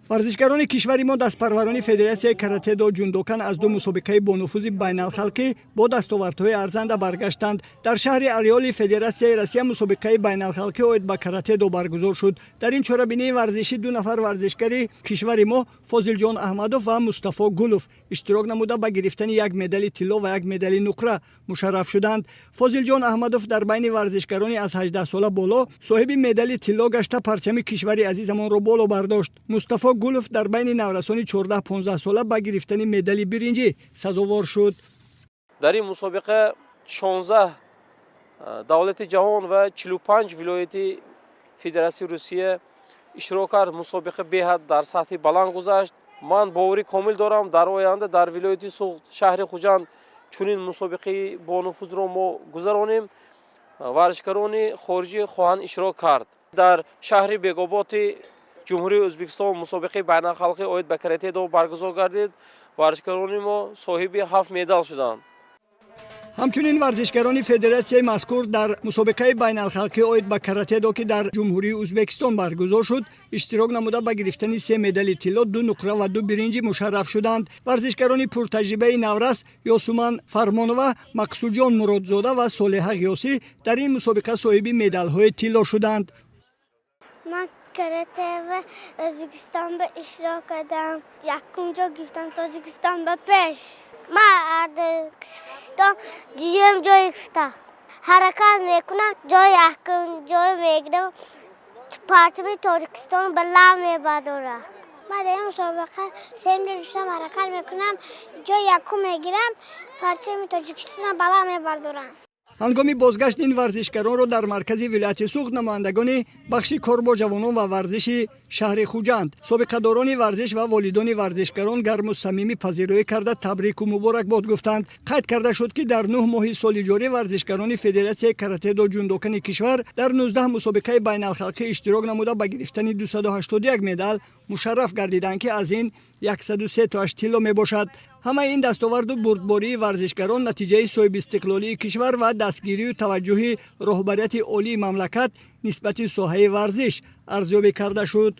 Варзишгарони кишвари мо, дастпарварони Федератсияи каратэ-до Ҷундокан, аз ду мусобиқаи бонуфузи байналхалқӣ бо дастовардҳои арзанда баргаштанд. Дар шаҳри Ореоли Федератсияи Россия мусобиқаи байналхалқӣ оид ба каратэ-до баргузор шуд. Дар ин чорабинии варзишӣ ду нафар варзишгари кишвари мо, Фозилҷон Аҳмадов ва Мустафо Гулов, иштирок намуда, ба гирифтани як медали тилло ва як медали нуқра мушарраф шуданд. Фозилҷон Аҳмадов дар байни варзишгарони аз 18 сола боло соҳиби медали тилло гашта, парчами кишвари азизамонро боло бардошт. Мустафо Гулов дар байни наврасони 14-15 сола ба гирифтани медали биринҷӣ сазовор шуд. Дар ин мусобиқа 16 давлати ҷаҳон ва 45 вилояти Федератсияи Русия иштирок кард. Мусобиқа беҳад дар сатҳи баланд гузашт. Ман боварӣ комил дорам, дар оянда дар вилояти Суғд, шаҳри Хуҷанд чунин мусобиқаи бонуфузро мо гузаронем, варзишгарони хориҷӣ хоҳанд иштирок кард. Дар шаҳри Бегоботи Ҷумҳурии Ӯзбекистон мусобиқаи байналхалқӣ оид ба каратэ-до баргузор гардид. Варзишгарони мо соҳиби ҳафт медал шуданд. Ҳамчунин варзишгарони федератсияи мазкур дар мусобиқаи байналхалқӣ оид ба каратэ-до, ки дар Ҷумҳурии Ӯзбекистон баргузор шуд, иштирок намуда, ба гирифтани се медали тилло, ду нуқра ва ду биринҷӣ мушарраф шуданд. Варзишгарони пуртаҷрибаи наврас Ёсуман Фармонова, Мақсудҷон Муродзода ва Солеҳа Ғиёсӣ дар ин мусобиқа соҳиби медалҳои тилло шуданд. Ман карате ва Ӯзбекистон ба иштирок кардам, якум ҷо гирифтам. Тоҷикистон ба пеш! Ман Ӯзбекистон дуюм ҷой гирифтам. Ҳаракат мекунам, ҷои якум ҷой мегирам, парчами Тоҷикистон баланд мебардорам. Ман дар ин мусобиқа сеюм ҷой гирифтам. Ҳаракат мекунам, ҷои якум мегирам, парчами Тоҷикистонро баланд мебардорам. Ҳангоми бозгашт ин варзишгаронро дар маркази вилояти Суғд намояндагони бахши кор бо ҷавонон ва варзиши шаҳри Хуҷанд, собиқадорони варзиш ва волидони варзишгарон гарму самимӣ пазироӣ карда, табрику муборакбод гуфтанд. Қайд карда шуд, ки дар 9 моҳи соли ҷорӣ варзишгарони Федератсияи каратэ-до Ҷундокани кишвар дар 19 мусобиқаи байналхалқӣ иштирок намуда, ба гирифтани 281 медал мушарраф гардиданд, ки аз ин 103 тоаш тилло мебошад. Ҳамаи ин дастоварду бурдбории варзишгарон натиҷаи соҳибистиқлолии кишвар ва дастгирию таваҷҷӯҳи роҳбарияти олии мамлакат нисбати соҳаи варзиш арзёбӣ карда шуд.